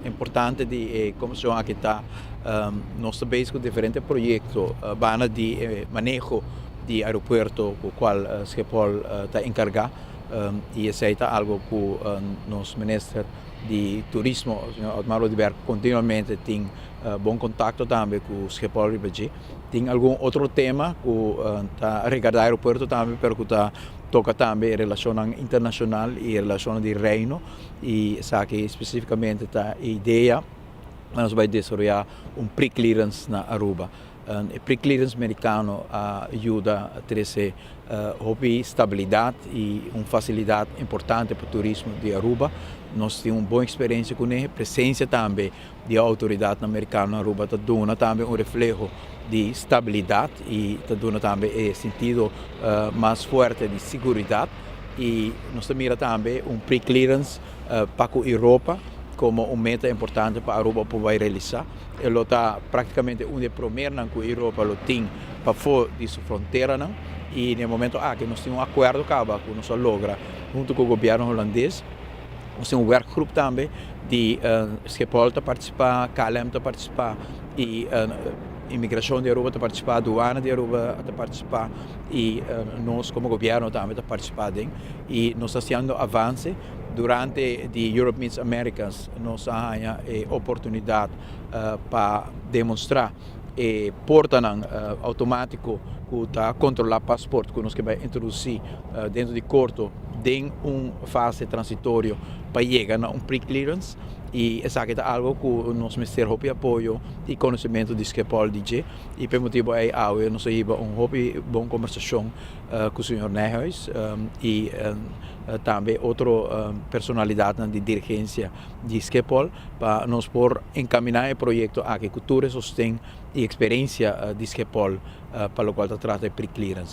Importante di e comision aki ta nos ta bezig cu diferente proyecto banda di e maneho di aeropuerto cu cual Schiphol ta encarga y esey ta algo cu nos minister di turismo, señor Otmar Oduber, continuamente tin bon contacto tambe cu Schiphol riba dje. Tin algun otro tema cu ta regarda aeropuerto tambe, pero cu ta toca tambe relacionnan internacional y relacionnan di Reino, y esaki specificamente ta e idea pa nos bay desaroya un pre-clearance na Aruba. E pre-clearance Mericano a yuda trece hopi stabilidad y un facilidad importante pa turismo di Aruba. Nos tin un bon experiencia cune. Presencia tambe di autoridadnan Mericano na Aruba ta duna tambe un refleho di stabilidad y ta duna tambe e sentido mas fuerte di seguridad. Y nos ta mira tambe un pre-clearance pa cu Europa como un meta importante pa Aruba por bay realisa. E lo ta practicamente un di e promernan cu Europa lo tin pafo di su fronteranan, y na e momento aki nos tin un acuerdo caba cu nos a logra hunto cu gobierno Hulandes. Nos tin un werkgroep tambe di Schiphol ta participa, KLM ta participa y Inmigracion di Aruba ta participa, Douane di Aruba ta participa y nos como gobierno tambe ta participa den, y nos ta haciendo avance. Durante di Europe Meets Americas nos a haña e oportunidad pa demonstra e portanan automatico cu ta controla paspoort cu nos ke bay introduci dentro di corto den un fase transitorio pa yega na un pre-clearance, y esaki ta algo cu nos mester hopi apoyo y conocimento di Schiphol di dje, y p'e motibo ey awe nos a hiba un hopi bon conversacion cu señor Nijhuis y tambe otro personalidadnan di dirigencia di Schiphol pa nos por encamina e proyecto aki cu tur e sosten y experiencia di Schiphol pa locual ta trata e pre-clearance.